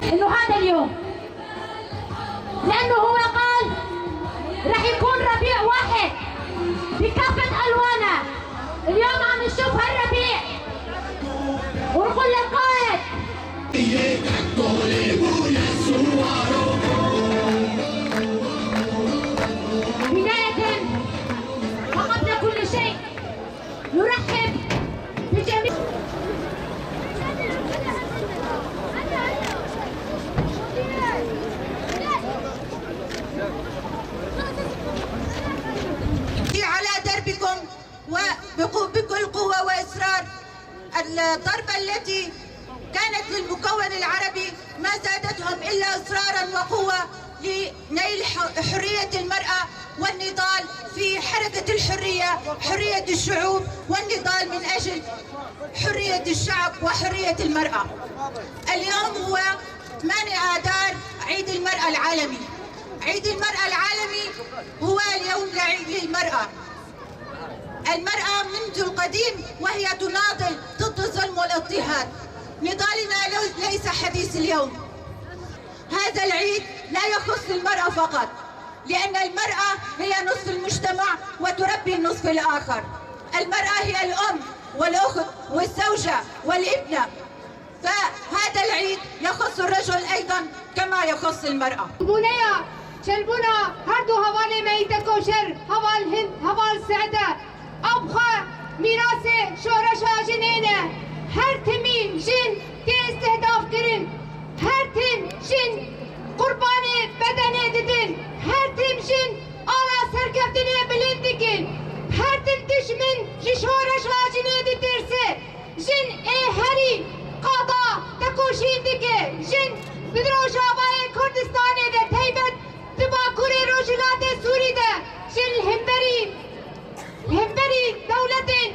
إنه هذا اليوم، لأنه هو قال رح يكون ربيع واحد بكافة ألوانه. اليوم عم نشوف هالربيع ونقول للقائد بداية وقبل كل شيء نرحب بجميع على دربكم وبكل قوة وإصرار. الضربة التي كانت للمكون العربي ما زادتهم إلا إصرارا وقوة لنيل حرية المرأة والنضال في حركة الحرية، حرية الشعوب، والنضال من أجل حرية الشعب وحرية المرأة. اليوم هو 8 آذار، عيد المرأة العالمي. عيد المرأة العالمي هو اليوم العيد للمرأة. المرأة منذ القديم وهي تناضل ضد الظلم والاضطهاد. نضالنا ليس حديث اليوم. هذا العيد لا يخص المرأة فقط، لأن المرأة هي نصف المجتمع وتربي النصف الآخر. المرأة هي الأم والأخت والزوجة والابنة، فهذا العيد يخص الرجل أيضا كما يخص المرأة. بنيا شلبونا هردو هوالي ميتكوشر هوال هند هوال سعدة أبخى ميراث شورشا جنينة. هر تمي جن تي استهداف كرن، هر تم جن قرباني بدني ددن، هر تم جن آلا سركفتني بلندكن، هر تم دشمن جشورشا جنينة درسه جن اي هري قاضا تكوشين دكه جن بدروجاوای کوردستانê de taybet di bakurê Rojhilatê Sûrî de jin li hemberî dewletên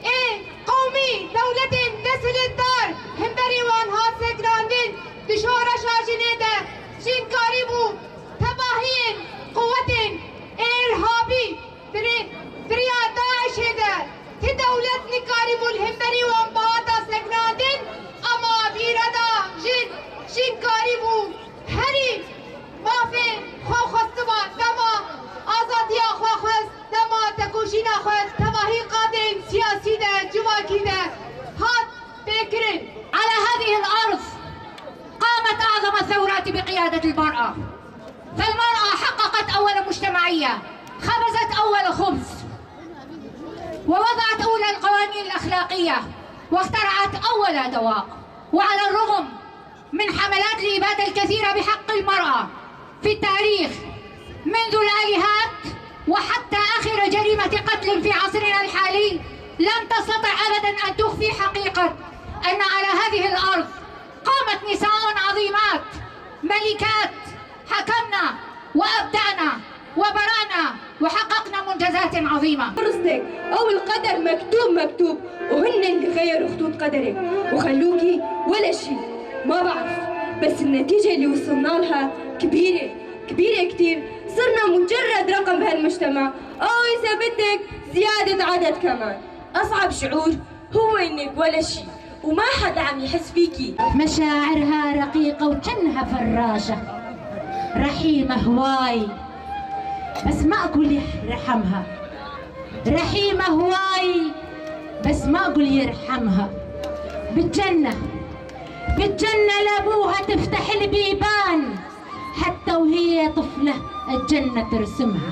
ê qewmî, dewletên desthilatdar hemberî wan hat sekinandin. Di şoreşa jinê de jin karîbû tevahiyên quwetên îrhabî diriya Daişê de ti dewlet nikarîbû li hemberî wan bihata sekinandin, ama bîreda jin karîbû herî mafê xwe xwestiba, dema azadiya xwe xwest, dema tekoşîna xwe tevahî qadên siyasî de, civakî de hat pêkirin. على هذه الأرض قامت أعظم الثورات بقيادة المرأة، فالمرأة حققت أول مجتمعية، خبزت أول خبز، ووضعت أولى القوانين الأخلاقية، واخترعت أول دواء. وعلى الرغم من حملات الإبادة الكثيرة بحق المرأة في التاريخ منذ الآلهات وحتى آخر جريمة قتل في عصرنا الحالي، لم تستطع أبدا أن تخفي حقيقة أن على هذه الأرض قامت نساء عظيمات ملكات، حكمنا وأبدعنا وبرعنا وحققنا منجزات عظيمة. فرصتك أو القدر مكتوب مكتوب، وهن اللي غيروا خطوط قدرك وخلوكي ولا شيء. ما بعرف، بس النتيجة اللي وصلنا لها كبيرة كبيرة كتير. صرنا مجرد رقم بهالمجتمع، أو إذا بدك زيادة عدد كمان. أصعب شعور هو إنك ولا شيء وما حدا عم يحس فيكي. مشاعرها رقيقة وجنها فراشة، رحيمة هواي بس ما أقول يرحمها، رحيمة هواي بس ما أقول يرحمها. بالجنة بالجنة لأبوها تفتح البيبان، حتى وهي طفلة الجنة ترسمها.